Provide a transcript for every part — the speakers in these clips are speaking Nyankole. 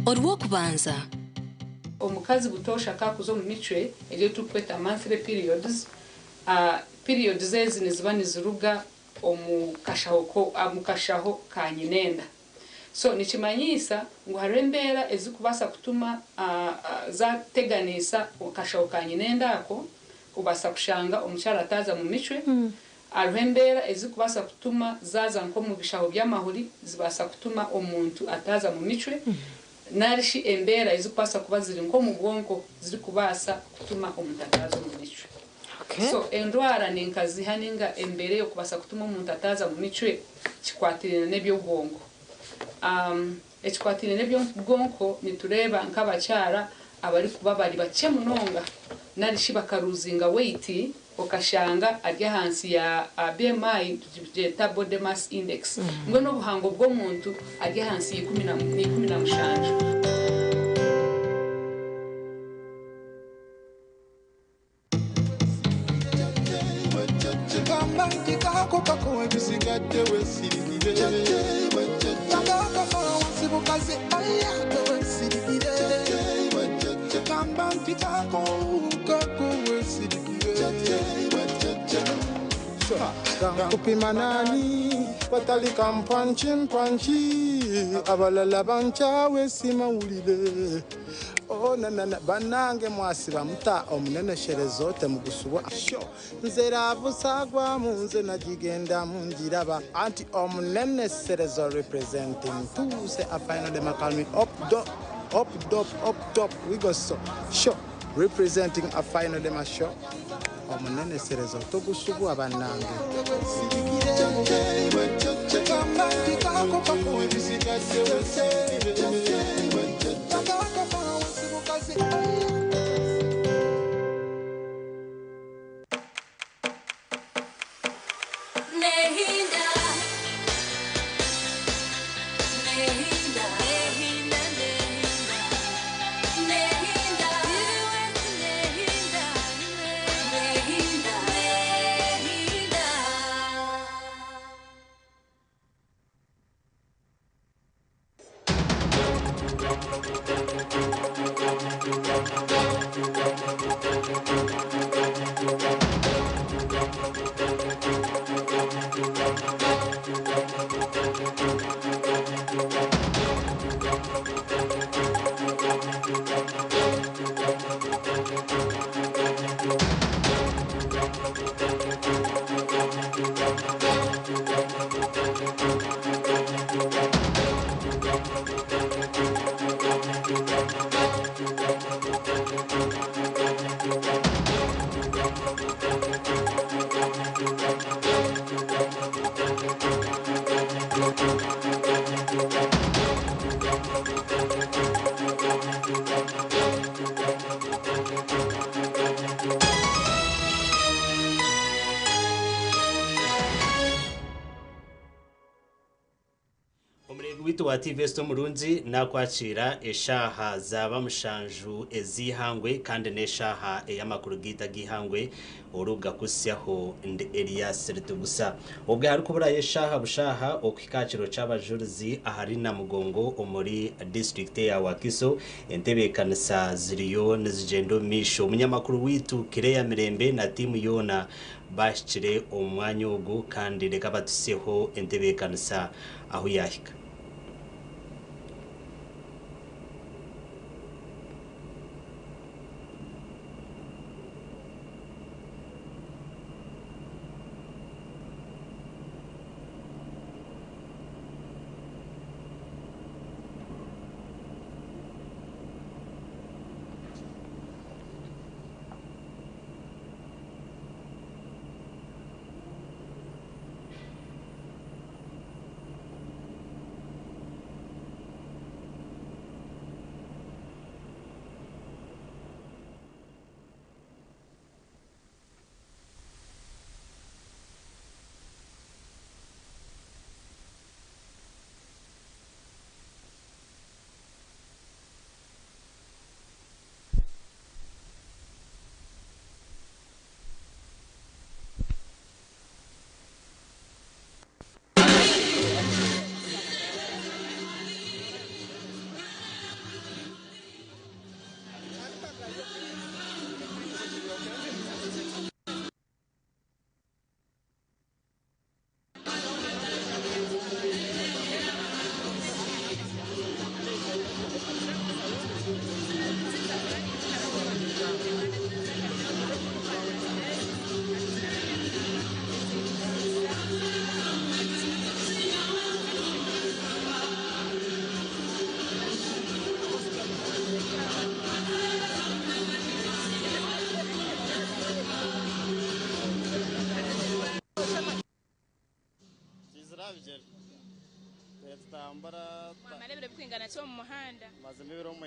Orw'okubanza. Omukazi butoosha ku arikuza omu micwe egi ei turikweta monthly periods, periods ezi niziba niziruga omu kashaho omu kashaho ka nyinenda. So nikimanyiisa ngu hariho embeera ezirikubaasa kutuma zateganiisa akashaho ka nyinenda ako, obaasa kushanga omukyara ataaza mu micwe. Hariho embeera ezirikubaasa kutuma zaaza nk'omu bishaho by'amahuri zibaasa kutuma omuntu ataaza mu micwe, nari shi embeera ezirikubaasa kuba ziri nk'omu bwonko zirikubaasa kutuma omuntu ataaza omu micwe. So endwara ni nka ziha ninga embeera ey'okubaasa kutuma omuntu ataaza mu micwe kikwatiraine n'eby'obwonko. Ekikwatiraine n'eby'obwonko nitureeba nk'abakyara abarikuba bari bakye munonga nari shi bakaruzinga weight okashanga ari ahansi ya BMI tugigyeta body mass index mbwenu obuhango bw'omuntu ari ahansi ya 17. Kupima nani batalika mpanchi mpanchi abalala bankyawe simawulire oh na banange mwasiba muta omunene sherezo temugusubwa sho nze ravusagwa munze nagigenda mungiraba anti omunene serezo representing tuse a final dem call me up dop up dop up top we go so sho representing a final dem show omunene serezo togusubwa banange. Nehinda, nehinda, nehinda, nehinda, nehinda, nehinda, nehinda. Omureebi waitu wa TV Esther Omurungi naakwakiira eshaaha zaaba mushanju ez'eihangwe kandi n'eshaaha ey'amakuru gaitu ag'eihangwe orikugakuhitsyaho ndi Elias Ritugusa. Obwe harikuburayo eshaaha bushaaha okuhika aha kiro ky'abajurizi ahari Namugongo omuri disiturikiti eya Wakiso, entebeekanisa ziriyo nizigyenda omu maisho. Omunyamakuru waitu Claire Mirembe na tiimu yoona baahikire omu mwanya ogu kandi reka batuhitsyeho entebeekanisa ahu yaahika. Nitutambura. Mwamara ebiro bikwingana ki omu muhanda? Mazima ebiro 9.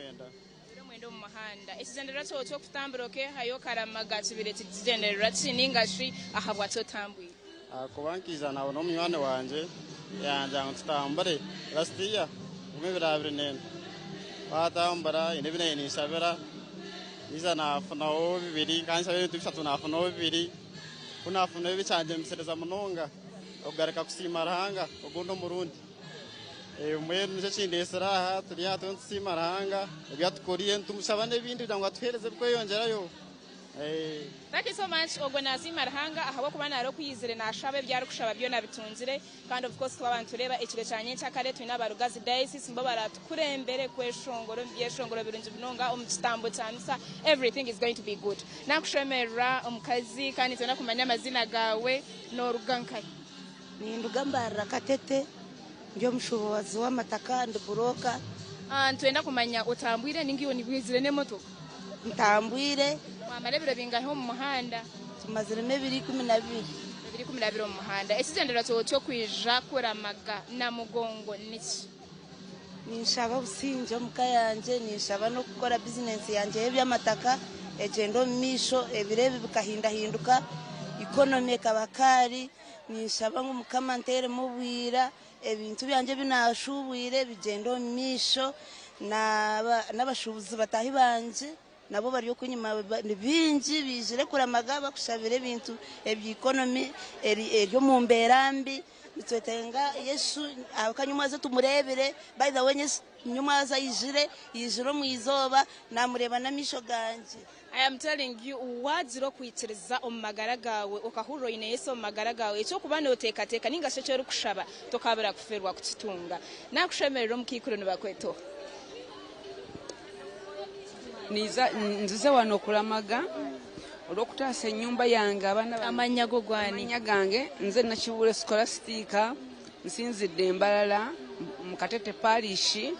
Ebiro 9 omu muhanda. Ekigyendererwa kyawe ky'okutambura okeehayo okaramaga kibaire kigyendererwa ki ninga shi ahabwaki otambwire? Ahakuba nkaija naabona omunywani wangye yangira ngu tutambure last year omu ebiro 24. Twatambura haine ebi naabaire ninshabira naija naafunaho bibiri nkaba ninshabira ebintu bishatu naafunaho bibiri. Ku naafunaho ebi kyangyemesereza munonga okugaruka kusiima Ruhanga ogundi omurundi. Mbwenu nikyo kindeetsire aha turi aha turiyo nitusiima Ruhanga ebi atukoriire nitumushaba n'ebindi kugira ngu atuheereze ebirikweyongyerayo. Thank you so much ogwo nasiima Ruhanga ahabwokuba nari okwizire nashaba ebi arikushaba byona abitungire kandi of course twaba nitureeba ekiro kya nyenkyakare twine aba Rugazi Diocese nibo baratukurembere kweshongora omu byeshongoro birungi munonga omu kitambo kya misa everything is going to be good. Nakushemererwa omukazi kandi nitwenda kumanya amaziina gaawe noruga nkahi? Ninduga Mbarara Katete ndi omushuubuzi w'amataka ndi buroka. Nitwenda kumanya otambwire ninga iwe wizire n'emotoka? Ntambwire. Mwamara ebiro bingahi omu muhanda? Tumaziremu ebiro 12. Ebiro 12 omu muhanda. Ekigyendererwa kyawe ky'okwija kuramaga Namugongo niki? Ninshaba obusingye omu ka yangye, ninshaba n'okukora bizinensi yangye y'eby'amataka egyende omu maisho, ebiro ebi bikahindahinduka, ikonomi ekaba kaari, ninshaba ngu Mukama anteeremu obwira, ebintu byangye ebi naashuubwire bigyende omu maisho, n'abashuubuzi bataahi bangye nabo bari okunyima ni baingi baijire kuramaga bakushabira ebintu ebya ikonomi eri omu mbeera mbi. Nitwetenga Yesu akanyumwaza tumureebire. By the way, nyumwaza aijire, yaijire omu izooba, naamureeba n'amaisho gangye. I am telling you, waagira okwikiriza omu magara gaawe, okahurira oine Yesu omu magara gaawe, eky'okuba nooteekateeka nainga shi eki orikushaba, tokaabura kufeerwa kukitunga. Naakushemerera omukaikuru nibakweta oha? Niiza nzize wano okuramaga olw'okutaasa enyumba yange abaana bange. Amannya go gwani? Amannya gange nze Nakibuule Scholastica, nsinzidde Mbarara mu Katete Parish,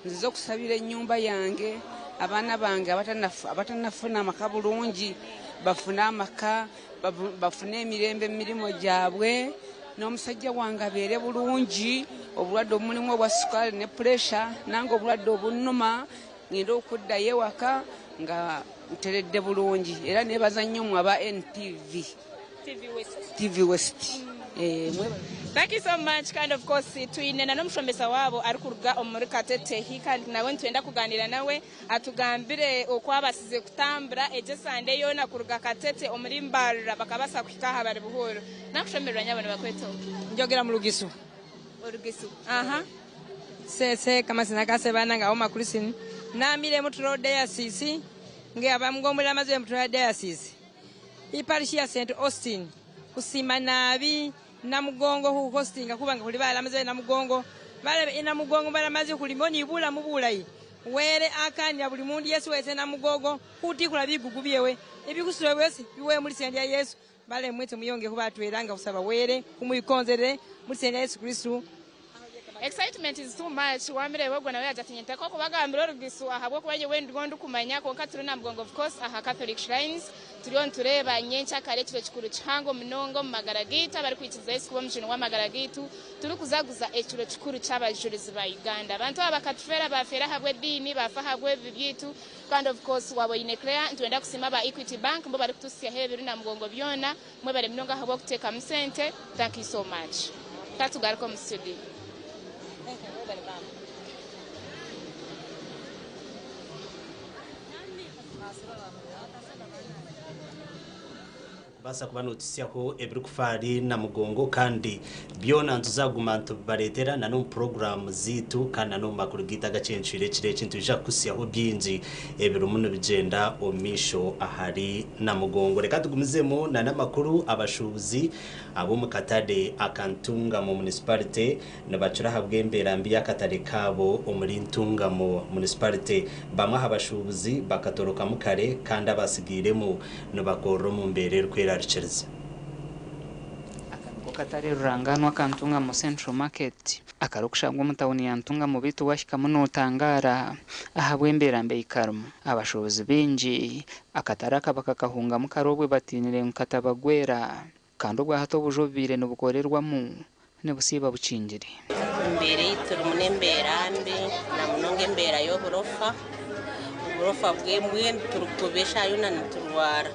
nzize okusabira enyumba yange abaana bange abatanafuna amaka bulungi bafune amaka, bafune emirembe mu mirimu gyabwe, n'omusajja wange abeere bulungi, obulwadde obumulimu obwa sukaali ne puresha, nange obulwadde obunnuma ngenda okuddayo ewaka nga nteredde bulungi. Era neebaza nnyo mmwe aba NTV. TV West. TV West. Mwebale. Thank you so much kandi of course twine na n'omushomesa waabo arikuruga omuri Katete kandi nawe nitwenda kuganira nawe atugambire oku abasize kutambura egyo esande yoona kuruga Katete omuri Mbarara bakabaasa kuhika aha bari buhoro. Nakushemererwa nyabo nibakweta oha? Njogera mu Lugisu. Orugisu. Aha. Sese kamasina kase bananga Oma Christine namire Mutoro Diocese nge abamugombola amaze Mutoro Diocese iparish ya St Austin kusima nabi Namugongo hu hostinga kubanga kuli balamaze Namugongo balebe Inamugongo balamaze kulimo ni bula mubulayi were akanya buli mundu Yesu wese Namugogo kutikula bigugu byewe ebikusule wese biwe muri sende ya Yesu bale mwete muyonge kubatweranga kusaba were kumuikonzere muri sende ya Yesu Kristo. Excitement is too much wamire wegwo nawe yaja ati ko kubagambira orugisu ahabwokuba nyowe ndiho ndikumanya konka turi Namugongo of course aha Catholic Shrines turiyo nitureeba nyenkyakare ekiro kikuru kihango munonga omu magara gaitu abarikwikiriza Yesu kuba omujuni w'amagara gaitu turikuzaguza ekiro kikuru ky'abajurizi ba Uganda. Abantu aba bakatufeera bafeera ahabw'ediini bafa ahabw'ebibi byaitu kandi of course waba oine Claire nitwenda kusiima aba Equity Bank mbo barikutusyaho ebiri Namugongo byona mwebare munonga ahabw'okuteekamu sente thank you so much. Katugaruke omu studio. Kubaasa kuba nootuhitsyaho ebirikufa ahari Namugongo kandi byona nituzaguma nitubibareetera na n'omu puroguraamu zaitu kandi na n'omu makuru gaitu agakyencwire ekiro eki nitwija kukuhitsyaho bingi ebirimu nibigyenda omu maisho ahari Namugongo. Reka tugumizemu na n'amakuru. Abashuubuzi ab'omu katare aka Ntungamo Municipality nibacura ahabw'embeera mbi y'akatare kaabo omuri Ntungamo Municipality. Bamwe aha bashuubuzi bakatorokamu kare kandi abasigairemu nibakorera omu mbeera erikwerarikiriza. Aka niko katare ruranganwa aka Ntungamo Central Market akarikushangwa omu tawuni ya Ntungamo beitu wahikamu notangaara ahabw'embeera mbi eyikarimu. Abashuubuzi baingi akatare aka bakakahungamu kare obwe batiinire ngu katabagwera kandi obwahati obuju obubaire nibukorerwamu Nibusiiba bukingire. Embeera ei turimu n'embeera mbi na munonga embeera y'oburofa. Oburofa mbwenu turikuba eshaaha yoona niturwara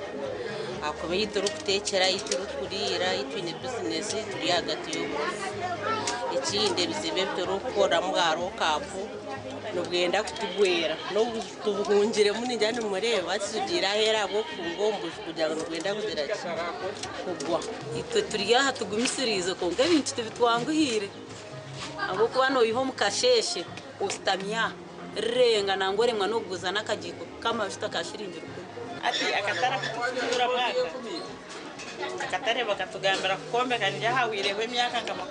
ahakuba ei turikuteekyera, ei turikuriira, ei twine bizinesi turi ahagati y'oburofa. Ekindi ebizibu ebi turikukoreramu bwa rokapu nibwenda kutugwera n'obuju tubuhungiremu ningira nimureeba tugiire aheeru ahabw'okuhunga omu buju kugira ngu nibwenda kugira ki kugwa. Itwe turi aha tugumisiriize kwonka ebintu tibitwanguhiire ahabw'okuba noiha omu kasheeshe oshutami aha rirenga nangwa oremwa n'okuguza n'akagiiko k'amajuta ka shiringi rukumi. Hati akatare aku turikutuuramu aka, akatare bakatugambira kukombeka niryo hahwireho emyaka nka 20.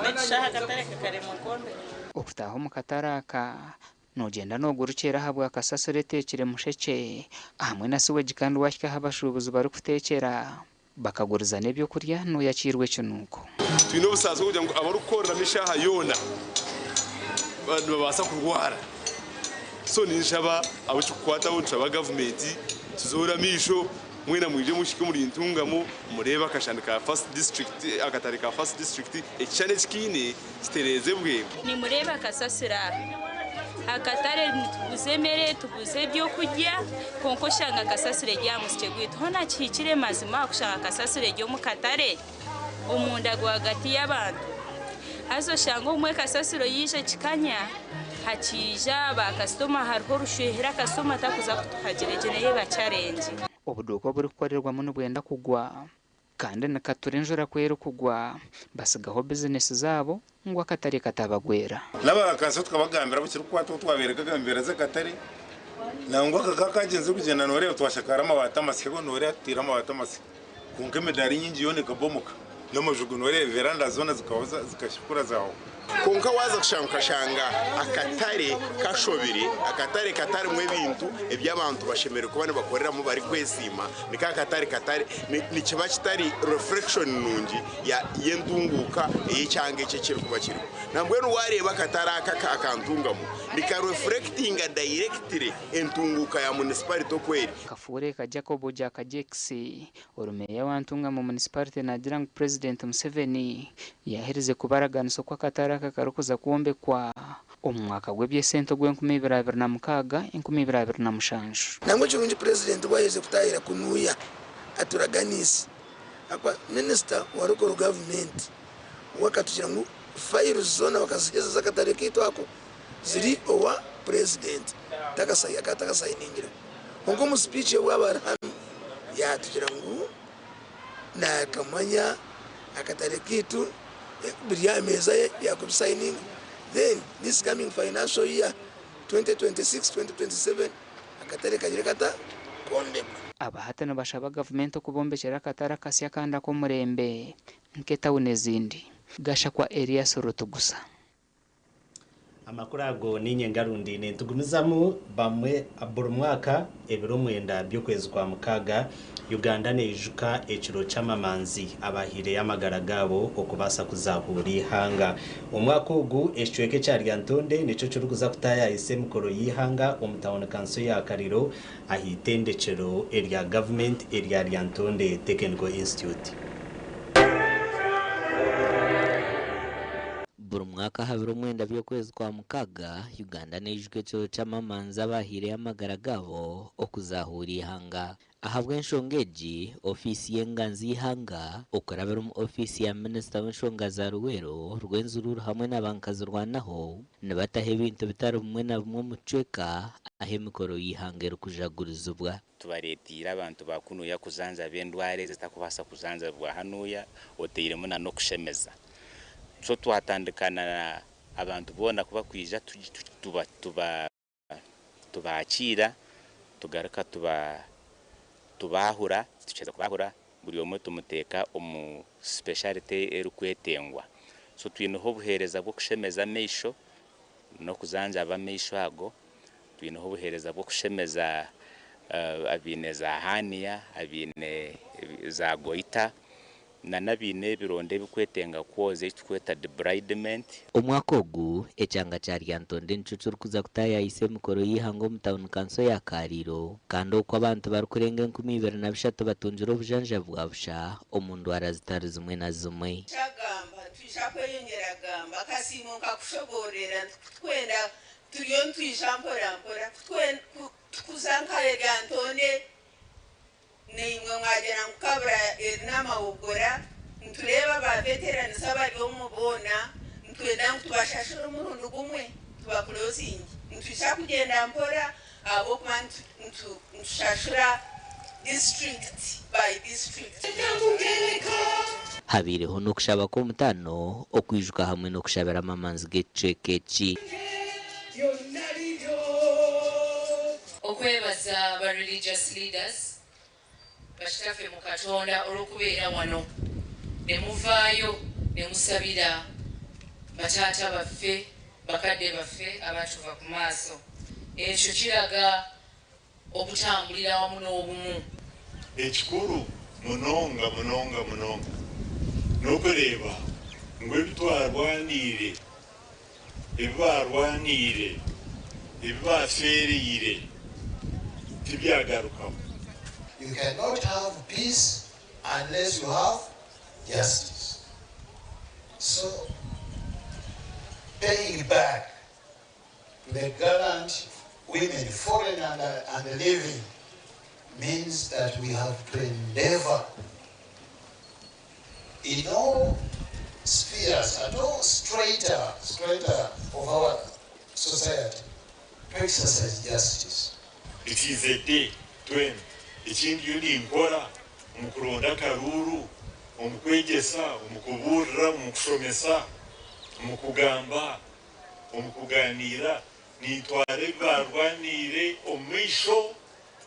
N'ekishaaha akatare kakaremwa kwombeka. Okutaaha omu katare aka noogyenda noogurukyera ahabwa kasasiro eteekire mushekye hamwe na siwegi kandi waahika ahu abashuubuzi barikuteekyera bakaguriza n'ebyokurya nooyakiirwa ekinuuko. Twine obusaasi bw'okugira ngu abarikukoreramu eshaaha yoona nibabaasa kurwara. So ninshaba abu kirikukwataho, nitushaba gavumenti tuzoore amaisho mwena mwije muhike omuri Ntungamo mureebe akashani ka First District, akatare ka First District ekishushani eki kaine kitereezebwe. Nimureeba kasasiro aha akatare nituguza emere, tuguza ebyokurya kwonka oshanga kasasiro eri aha musikye gwaitu. Hoona kihikire mazima kushanga kasasiro eri omu katare omunda rwagati y'abantu? Haza oshanga obumwe kasasiro yaija kikanya hakiija baakasitoma hariho orushwehera kasitoma takuza kutuhagira egyo nayo eba challenge. Obuduuka oburikukorerwamu nibwenda kugwa kandi nikatura enjura ku erikugwa basigaho bizinesi zaabo ngu akatare katabagwera. N'aba kanso tukabagambira abu kirikukwataho twabeereka embeera z'akatare nangwa aka kakagyenzire kugyenda nooreeba twashakaara amabaati amasya go nooreeba tutaire amabaati amasya kwonka emidaara nyingi yoona ekabomoka n'amaju go nooreeba veranda zoona zikaba zikashukura zaawa. Kwonka waaza kushanga okashanga akatare kashobire, akatare katarimu ebintu ebi abantu bashemereire kuba nibakoreramu barikwesiima, niko akatare katari, nikiba kitari reflection nungi y'entunguuka ey'ekyanga eki ekirikuba kiriho. Nambwenu waareeba akatare aka aka Ntungamo, nikarefurekitinga directly entunguuka ya municipality oku eri. Kafuure ka Jacob Jack Jakes, ori meeya wa Ntungamo Munisiparite naagira ngu Purezidenti Museveni yaaherize kubaraganisa oku akatare aka karikuza kwombekwa omu mwaka gw'eby'esente ogw'enkumi ibiri abiri na mukaaga, enkumi ibiri abiri na mushanju. Nangwa ekirungi Purezidenti obu aherize kutaahira kunuya aturaganiise ahakuba minisita wa local gavumenti we akatugira ngu files zoona bakaziheza z'akatare kaitu ako ziri owa Purezidenti akaba atakasayiningireho. Kwonka omu speech ye obu aba ari hanu yaatugira ngu naakamanya akatare kaitu biri aha meeza ye yaakubisayininga then this coming financial year 2026-2027 akatare kagire kata kombekwe. Aba hati nibashaba gavumenti okubombekyera akatare akasya kandi ak'omurembe nk'etawuni ezindi. Gashakwa Erias Rutugusa. Amakuru ago niinye Ngarundiine nitugumizamu bamwe buri mwaka ebiro mwenda by'okwezi kwa mukaaga Uganda neijuka ekiro ky'amamanzi abahaireyo amagara gaabo okubaasa kuzahuura eihanga. Omwaka ogu ekicweka ekya Lyantonde nikyo kirikuza kutaayaayisa emikoro y'eihanga omu tauni kanso ya Kaliro ah'eitendekyero erya gavumenti erya Lyantonde Technical Institute. Buri mwaka aha biro mwenda by'okwezi kwa mukaaga, Uganda neijuka ekiro ky'amamanzi abahaireyo amagara gaabo okuzahuura eihanga. Ahabw'enshonga egi, ofiisi y'enganzi y'eihanga okurabira omu ofiisi ya minisita w'enshonga za Luweero, Rwenzururu hamwe na bankazirwanaho nibataho ebintu bitari bimwe na bimwe omu kicweka ahu emikoro y'eihanga erikujagurizibwa. Tubareeteire abantu ba kunuya kujanjaba endwara ezitakubaasa kujanjabibwa hanuya oteiremu na n'okushemeza. So twatandika na abantu boona ku bakwija tubakiira tugaruka tubaahura, tukiheza kubaahura buri omwe tumuteeka omu speciality erikwetengwa. So twineho obuheereza bw'okushemeza amaisho n'okujanjaba amaisho ago, twineho obuheereza bw'okushemeza abaine za hernia, abaine za goiter na n'abaine ebironda ebikwetenga kwoza eki turikweta debridement. Omwaka ogu, ekyanga kya Lyantonde nikyo kirikuza kutaayaayisa emikoro y'eihanga omu tauni kanso ya Kariiro kandi okwo abantu barikurenga 2300 batungire obujanjabi bwa busha omu ndwara zitari zimwe na zimwe. Nitwija kweyongyera kugamba. Akasiimo nkakushoboororera nti ku tukwenda turiyo nitwija mpora mpora. Ku tukuza nka Lyantonde naimwe mwagira ngu Kabura eri n'amahugura, nitureeba ba veterans abari omu boona nitwenda ngu tubashashure omurundi gumwe tubakurozinge. Nitwija kugyenda mpora ahabw'okuba nitushashura district by district. Habaireho n'okushaba kw'omutaano, okwijuka hamwe n'okushabira amamanzi g'ekicweka eki. Okwebaza ba religious leaders bakitaffe mu Katonda olw'okubeera wano ne muvaayo ne musabira bataata baffe, bakadde baffe abaatuva ku maaso. Ekyo kiraga okutambulira awamu n'obumu. Ekikuru munonga munonga munonga n'okureeba ngu ebi twarwaniire, ebi baarwaniire, ebi baafeereire tibyagarukamu. You cannot have peace unless you have justice. So, paying back to the gallant women, fallen and, and living, means that we have to endeavor in all spheres, at all strata, strata of our society, to exercise justice. It is a day twena eki ndiyo ninkora omu kuronda akaruuru, omu kwegyesa, omu kubuurira, omu kushomesa, omu kugamba, omu kugaaniira, nintwara ebi baarwaniire omu maisho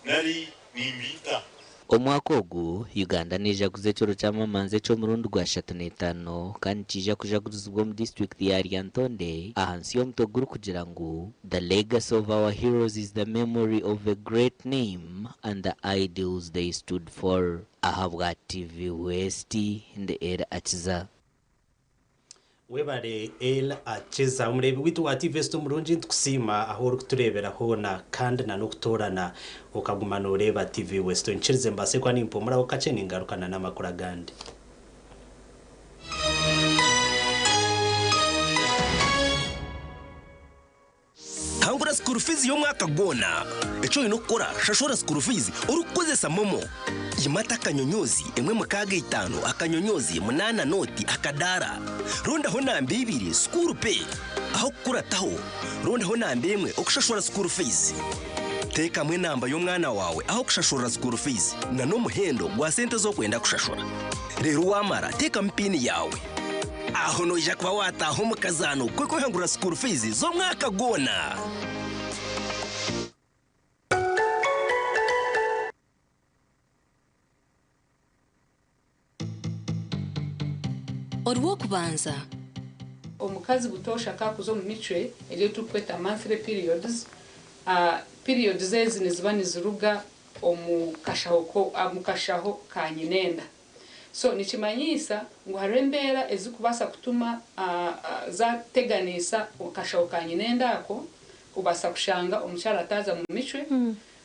nari nimbiita. Omwaka ogu, Uganda nejaguza ekiro ky'amamanzi eky'omurundi gwa 35 kandi nikiija kujagurizibwa omu disiturikiti ya Lyantonde ahansi y'omutwe gurikugira ngu The legacy of our heroes is the memory of a great name and the ideals they stood for. Ahabwa TV West, ndi Elly Akiza. Webare El Akiza. Omureebi waitu wa TV West omurungi nitukusiima ahu orikutureebera hoona kandi na n'okutoorana okaguma nooreeba TV West. Onyikirize mbaase kuba nimpumuraho kakye ningaruka na n'amakuru agandi. Hangura school fees y'omwaka gwona. Eki oine kukora, shashura school fees orikukozesa MoMo. Yimata akanyonyozi emwe mukaaga itaano akanyonyozi munaana nooti akadaara. Rondaho namba ibiri school pay. Aho kukurataho, rondaho namba emwe okushashura school fees. Teekamu enamba y'omwana waawe aho kushashurira school fees na n'omuhendo gwa sente ezi orikwenda kushashura. Reero waamara teekamu piini yaawe. Aho noija kuba waataaha omu kazaano k'okwehangurira school fees z'omwaka gwona. Orw'okubanza. Omukazi butoosha ku arikuza omu micwe eri ei turikweta monthly periods, periods ezi niziba niziruga omu kashaho omu kashaho ka nyinenda. So nikimanyiisa ngu hariho embeera ezirikubaasa kutuma zateganiisa akashaho ka nyinenda ako, obaasa kushanga omukyara ataaza mu micwe.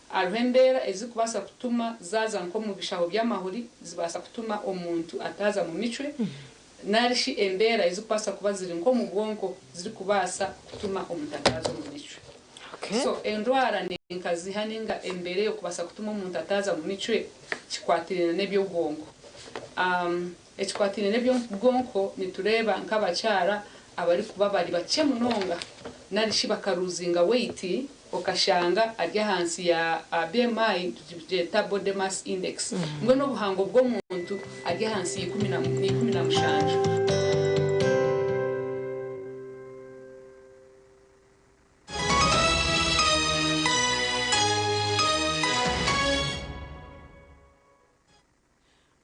Hariho embeera ezirikubaasa kutuma zaaza nk'omu bishaho by'amahuri zibaasa kutuma omuntu ataaza mu micwe, nari shi embeera ezirikubaasa kuba ziri nk'omu bwonko zirikubaasa kutuma omuntu ataaza omu micwe. So endwara ninkaziha ninga embeera ey'okubaasa kutuma omuntu ataaza mu micwe kikwatiraine n'eby'obwonko. Ekikwatiraine n'eby'obwonko nitureeba nk'abakyara abarikuba bari bakye munonga nari shi bakaruzinga weight okashanga ari ahansi ya BMI tugigyeta body mass index mbwenu obuhango bw'omuntu ari ahansi ya 17.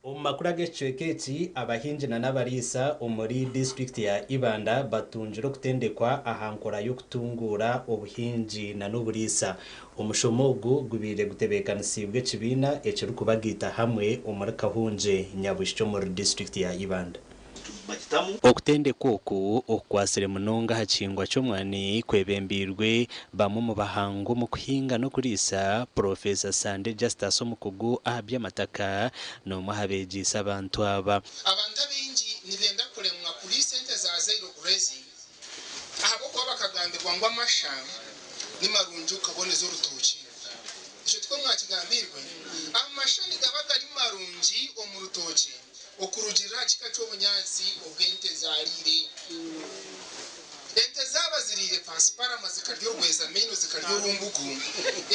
Omu makuru ag'ekicweka eki, abahingi na n'abariisa omuri disiturikiti ya Ibanda batungire okutendekwa aha nkora y'okutunguura obuhingi na n'oburiisa. Omushomo ogu gubaire gutebeekanisiibwe ekibiina ekirikubagaita hamwe omuri Kahungye, Nyabushikye omuri disiturikiti ya Ibanda. Okutendekwa oku okukwatsire munonga aha kihingwa ky'omwani kwebembeirwe bamwe omu bahangu omu kuhinga n'okuriisa, Purofeesa Sande Justus omukugu aha by'amataka n'omwe aha beegyeise abantu aba. Abantu abaingi nibenda kuremwa kuriisa. Kugambwa ngu amasha ni marungi kukaboneza orutookye. Ekyo tikwo mwakigambirwe? Amasha nigaba gari marungi omu rutookye okurugiirira aha kika ky'obunyaatsi obu ente zaariire. Ente zaaba ziriire pasiparama zikarya orwezamaino zikarya orumbugu,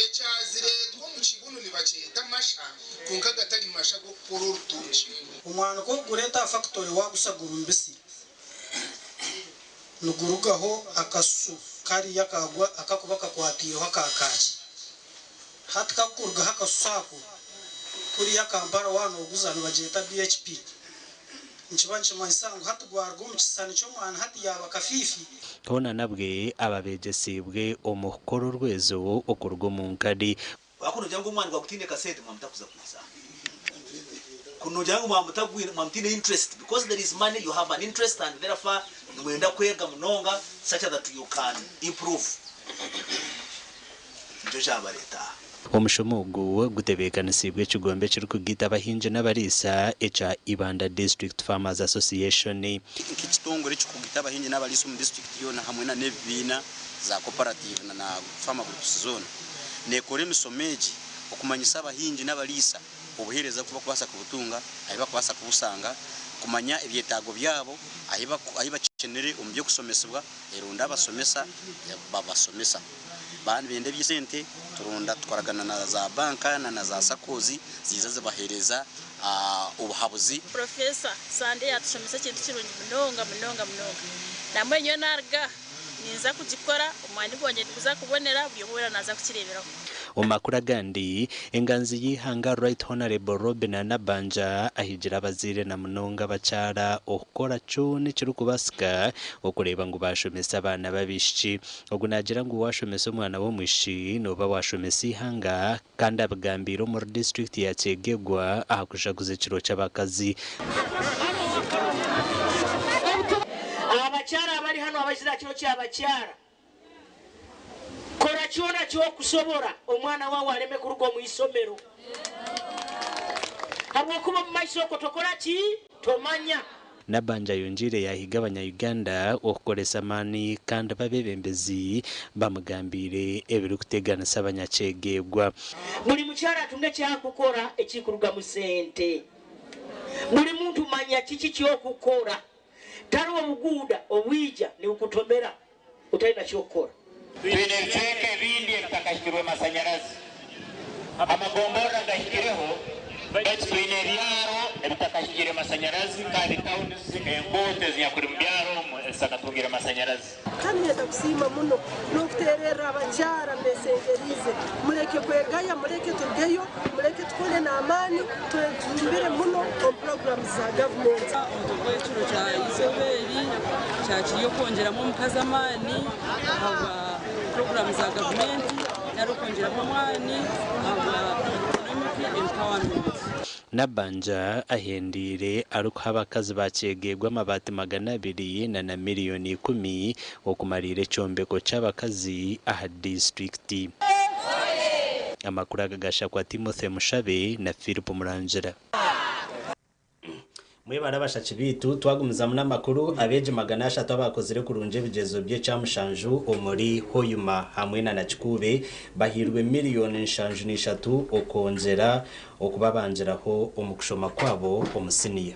ekyazireetwa omu kibunu nibakyeta amasha kwonka gatari masha g'okukora orutookye. Omwani ku orikugureeta aha fakitori waagusa guri mubisi, nigurugaho akasusu kariya akakuba kakwatiireho aka kaaki. Hati kakurugaho akasusu ako, kuriya Kampala waaba nooguza nibagyeta BHP. Nikiba nikimanyisa ngu hati gwaruga omu kisisani ky'omwani hati yaaba kafiifi. Hoona nabwe aba beegyesiibwe omu kukora orwezo okuruga omu nkari. Ku noogira ngu omwani gwawe gutaine kasente mwamuta kuza kwiza. Ku noogira ngu mwamutagwine mwamutaine interest because there is money you have an interest and therefore nimwenda kwega munonga such that you can improve. Nikyo kyabareeta aha. Omushomo ogu gutebeekanisiibwe ekigombe ekirikugaita abahingi n'abariisa ekya Ibanda District Farmers Association. Nk'ekitongore ekirikugaita abahingi n'abariisa omu disiturikiti yoona hamwe na n'ebibiina za cooperative na farmer groups zoona neekora emishomo egi okumanyisa abahingi n'abariisa obuheereza oku barikubaasa kubutunga, ahu barikubaasa kubusanga, kumanya ebyetaago byabo, ahu bakyenire omu by'okushomesibwa, eronda abashomesa babashomesa. Baaba nibenda eby'esente turonda tukoragana na za banka na za SACCOs ziiza zibaheereza obuhabuzi. Professor Sande yatushomesa ekintu kirungi munonga munonga munonga. Nambwenu nyowe naruga aha ninza kugikora, omwani gwangye niguza kubonera buri omwe weena naza kukireeberaho. Omu makuru agandi, enganzi y'eihanga Right Honourable Robinah Nabbanja ahigire abazaire na munonga abakyara okukora kyona ekirikubaasika okureeba ngu baashomesa abaana b'abaishiki. Ogu naagira ngu waashomesa omwana w'omwishiki nooba waashomesa eihanga kandi abigambiire omuri disiturikiti ya Kyegegwa aha kujaguza ekiro ky'abakazi. Abakyara abari hanu abaizire aha kiro ky'abakyara, kora kyona ky'okusobora omwana waawe areme kuruga omu isomero habwokuba omu maiso okwo tokora ki? Tomanya. Nabbanja ayongyeire yaahiga abanya-Uganda okukoresa amaani kandi b'abeebembezi bamugambiire ebirikuteganisa abanyakyegeegwa. Buri mukyara atunge eki arikukora ekirikurugamu sente. Buri muntu manya kiki ky'okukora. Tariho obuguuda obwija nibukutomera otarina ky'okukora. Twine ebicweka ebindi ebitakahikirwe masanyarazi. Amagomborora gahikireho baitu twine ebyaro ebitakahikire masanyarazi kandi towns enguuto ezinyakuri mu byaro omu ezitakatungire masanyarazi. Kandi niinyenda kusiima muno n'okuteererra abakyara mbeesengeriize, mureke kwegaya, mureke turugeyo, mureke tukore n'amaani, twejumbire muno omu puroguraamu za gavumenti. Omutwe gw'ekiro kya izooba eri kyakiri okwongyeramu omukazi amaani ahabwa puroguraamu za gavumenti nari okwongyeramu amaani ahabwa economic empowerment. Nabbanja ahendiire arikuha abakazi ba Kyegegwa amabaati 200 na na miriyoni ikumi okumariira ekyombeko ky'abakazi aha disiturikiti. Amakuru aga gashakwa Timothy Mushabe na Philip Murangira. Mwebare abashaki baitu, twagumizamu n'amakuru, abeegi 300 abaakozire kurungi ebigyezo by'ekyamushanju omuri Hoima hamwe na Nakikuube bahairwe miriyoni 73 okwongyera okubabangiraho omu kushoma kwabo omu siniya.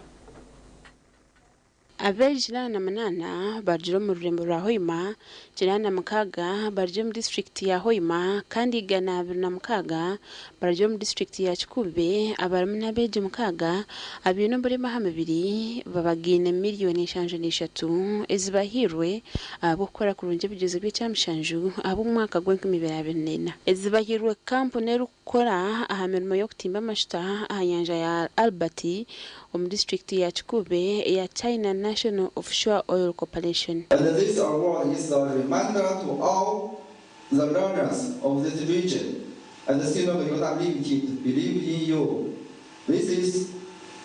Abeegi 48 barugire omu rurembo rwa Hoima, 86 barugire omu disiturikiti ya Hoima kandi 226 barugire omu disiturikiti ya Kikuube abarimu n'abeegi 6 abaine oburema aha mibiri babagaine miriyoni 73 ezibahairwe ahabw'okukora kurungi ebigyezo by'ekyamushanju ahabw'omwaka gw'enkumi ibiri abiri n'ena. Ezibahairwe kampuni erikukora aha mirimo y'okutimba amashuta aha nyanja ya Albert omu disiturikiti ya Kikuube eya China National Offshore Oil Corporation. And this award is a reminder to all the learners of this region and the CNOOC Uganda Limited believe in you. This is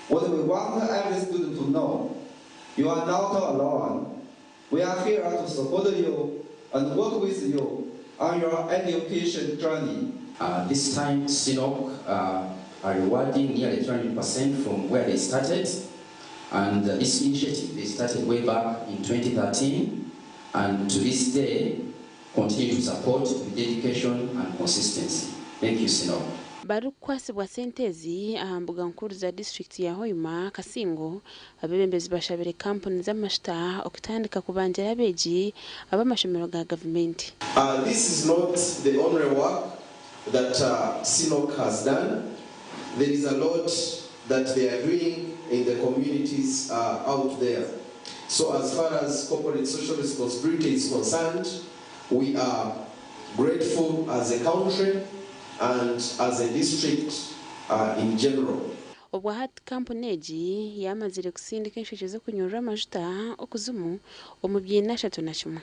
what we want every student to know. You are not alone. We are here to support you and work with you on your education journey. This time, CNOOC are rewarding nearly 300% from where they started. And this initiative, they started way back in 2013. And to this day, Continue to support with dedication and consistency. Thank you, Sinop. Barikukwasibwa sente ezi aha mbuga nkuru za disiturikiti ya Hoima, Kasingo, abeebembezi bashabire kampuni z'amashuta okutandika kubangira abeegi ab'amashomero ga gavumenti. This is not the only work that CNOOC has done. There is a lot that they are doing in the communities out there. So as far as corporate social responsibility is concerned, we are grateful as a country and as a district in general. Obwa hati kampuni egi yamazire kusindika enshekye z'okunyurura amajuta okuzimu omu biina 31.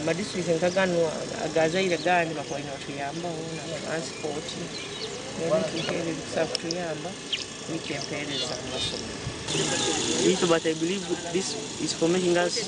Amadistrict nka ganu agazaire gandi bakuba nibatuyambaho na transport n'ebintu nk'ebyo ebikusobola kutuyamba kuhika empeereza mu masomero. But I believe this is for making us,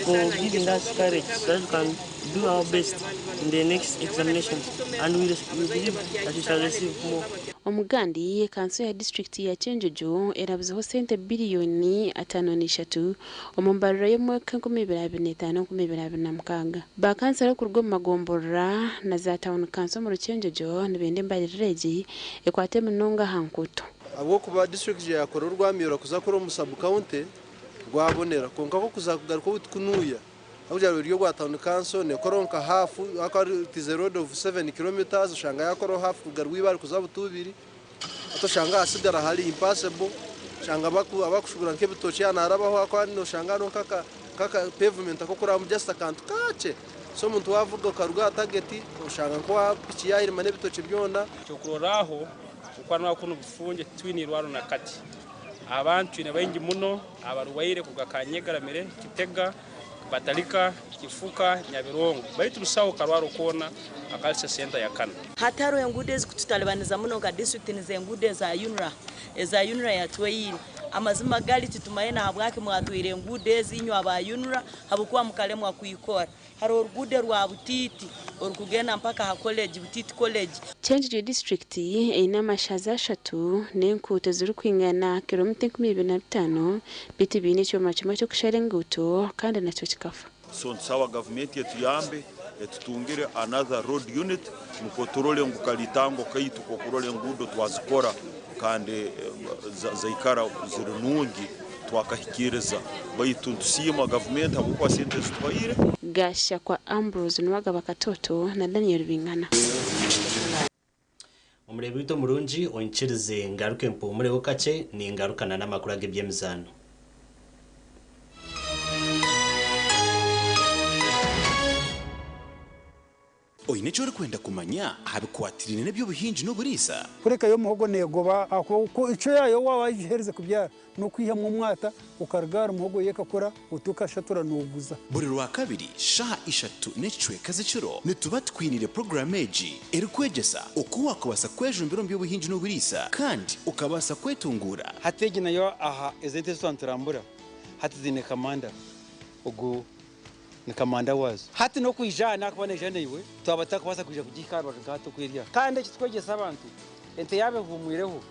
for giving us courage so that we can do our best in the next examinations, and we believe that we shall receive more. Omugandi, kanso ya disiturikiti ya Kyenjojo erabuzeho sente biliyoni 53 omu mbariro y'omwaka 2025-2026. Bakansara okuruga omu magomborora na za tawuni kanso omuri Kyenjojo nibenda embariro egi ekwate munonga aha nkuuto. Ahabw'okuba disiturikiti yakora orwamyura kuza kuri omu sabu county rwabonera kwonka ko kuza kugaruka obu tukunuya ahabw'okugira ngu ruri orwa tawuni kanso nekora nka hafu it is a road of 7 kilometers oshanga yakoraho hafu kuruga Rwibare kuza Butubiri hati oshanga hasigara hari impassable oshanga abakushubura nk'ebitookye yaaba narabaho ahakuba noshanga hariho nk'aka pavement ak'okurabamu just akantu kakye so omuntu wavuga okaruga aha target oshanga nka piki yahirima n'ebitookye byona. Ekyokurorraho, okwanwa kunu bufunge twine irwaro na kati. Abantu twine baingi muno abarwaire kuruga Kanyegaramire, Kitega, Batalika, Kifuka, Nyabirongo, baitu busaho karwaro koona akalisa senta ya kana. Hatariho enguudo ezikututalibaniza muno nka disiturikiti nizo enguudo eza UNRA, eza UNRA yatweire. Amazima gari titumanye nahabwaki mwatweire enguudo ezi inywe aba UNRA habwokuba mukaremwa kwikora. Hariho oruguudo rwa Butiiti orukugenda mpaka aha college, Butiiti College. Kyenjojo disiturikiti eine amashaza ashatu n'enkuuto zirikwingana kilomita 2005 beitu biine ekyoma kimwe ky'okushara enguuto kandi nakyo kikafa. So ntusaba gavumenti etuyambe etutungire another road unit nukwo turole ngu kalitango kaitu k'okurora enguudo twazikora kandi zaikara ziri nungi twakahikiriza baitu ntusiima gavumenti habwokuba sente ezituhaire. Gashakwa Ambrose Nuwagaba Katoto na Daniel Bingana. Omureebi waitu omurungi onkirize ngaruke mpumureho kakye ningarukana n'amakuru ag'eby'emizaano. Oine eki orikwenda kumanya aha bikwatiraine n'eby'obuhingi n'oburiisa? Kureka yo omuhogo neegoba ahabw'okuba icwe yaayo waaba wagiheerize kubyara n'okwihamu omwata okaruga ahari muhogo yo ekakura oti okashatura nooguza. Buri Rwakabiri shaaha ishatu n'ekicweka z'ekiro nituba tukwiniire puroguraamu egi erikwegyesa oku waakubaasa kwejumbira omu by'obuhingi n'oburiisa kandi okabaasa kwetunguura. Hati egi nayo aha ezi ente ezi twaba niturambura hati ziine kamanda ogu ni kamanda waazo. Hati n'okwija aha naakuba naija naiwe twaba tutakubaasa kwija kugihika aha rubaju nka hati oku eri aha. Kandi eki tukwegyesa abantu, ente yaaba ehuumwireho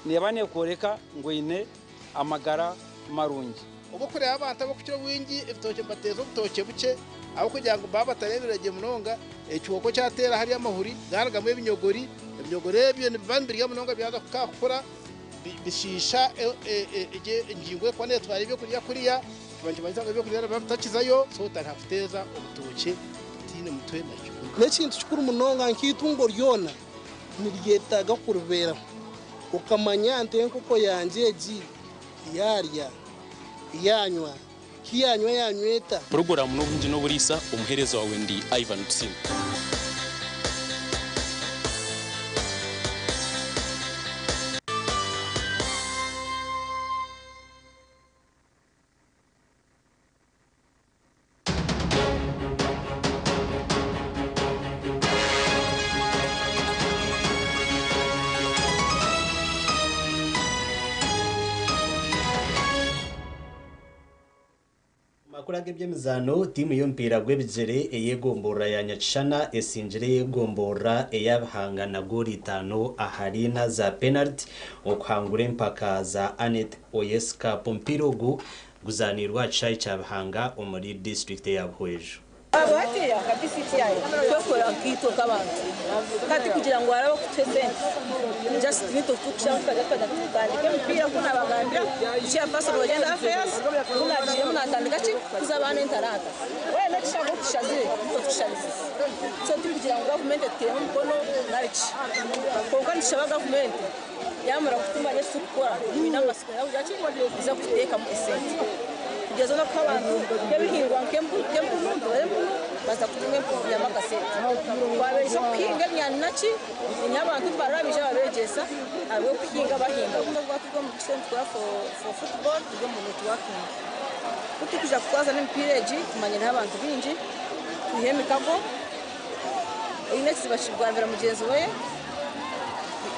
neeba neekworeka ngu eine amagara marungi. Obu orikureeba abantu abarikukira obwingi ebitookye nibateeza obutookye bukye ahabw'okugira ngu baaba batareebire gye munonga, ekihooko kyateera hariya amahuri garugamu ebinyogori, ebinyogori ebyo nibiba nibirya munonga byaza kukura bishiisha engingo erikuba neetwara ebyokurya kuriya, kiba nikimanyisa ngu ebyokurya nibiba bitakizayo, so otariha kuteeza obutookye butaine mutwe na kikuru. N'ekintu kikuru munonga nk'itungo ryona niryetaaga kuribeeraho okamanya nti enkoko yangye egi yaarya, yaanywa, ki yaanywa yaanywa eta. Puroguraamu n'obuhingi n'oburiisa, omuheereza waawe ndi Ivan Tusiime. Amakuru ag'eby'emizaano, tiimu y'omupiira gw'ebigyere ey'egomborora ya Nyakishana esingire ey'egomborora eya Bihanga na goolo itaano ahari ina za penaliti okuhangura empaka za Annet Oyes Cup. Omupiira ogu Guzaaniirwe aha kishaayi kya Bihanga omuri disiturikiti eya Buhweju. Hatiya nka BCTI twekora nkaitwe nk'abantu hati kugira ngu harabe okutuha esente just nitwe tukushaba tukaza tukaza tutandika emipiira nku nabagambira chairperson wa gender affairs ku nagiiremu natandika ki kuza abaana entaranta weena ekishabo oku tushazire nitwe tukisharize so tikugira ngu gavumenti etuteiremu omukono nari ki kwonka nitushaba gavumenti yamara kutumanya eki turikukora twine amatsiko yakugira ki eza kututeekamu esente kugeza n'okuha abantu nk'ebihingwa nk'empunu ntibare empunu baza kutunga empunu kuihamu akasente twabeegyesa okuhinga emyani naki niinyine abantu nibaraba baija babeegyesa ahabw'okuhinga bahinga obwa turi omu kisente tukora for football turi omu networking ku turikuza kutwaza n'emipiira egi tumanyiraho abantu baingi twiha emikago oine ekizibu akigambira mugyenzi we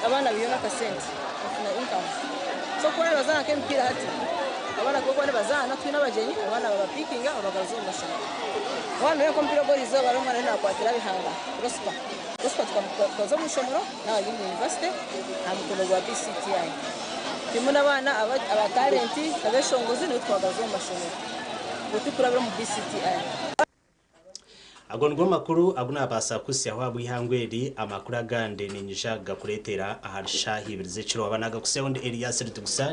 abaana biihaho n'akasente bafuna income so ku barabazaana nk'emipiira hati abaana kuba nibazaana twine abagyenyi abaana babapikinga babagaruza omu mashomero omwana oyo nk'omupiira ogw'erizooba hariho omwana nakwatira Bihanga Prosper. Prosper tukamutoza omu ishomero nawe ari omu university aha mukono gwa BCTI turimu n'abaana aba talent abeshongozi nibo twagaruza omu mashomero obwo turikurabira omu BCTI. Ago nigo makuru agu naabaasa kuhitsyaho ahabw'eihangwe eri. Amakuru agandi niinyija kugakureetera ahari shaaha ibiri z'ekiro. Aba naagakuhitsyaho ndi Elias Ritugusa.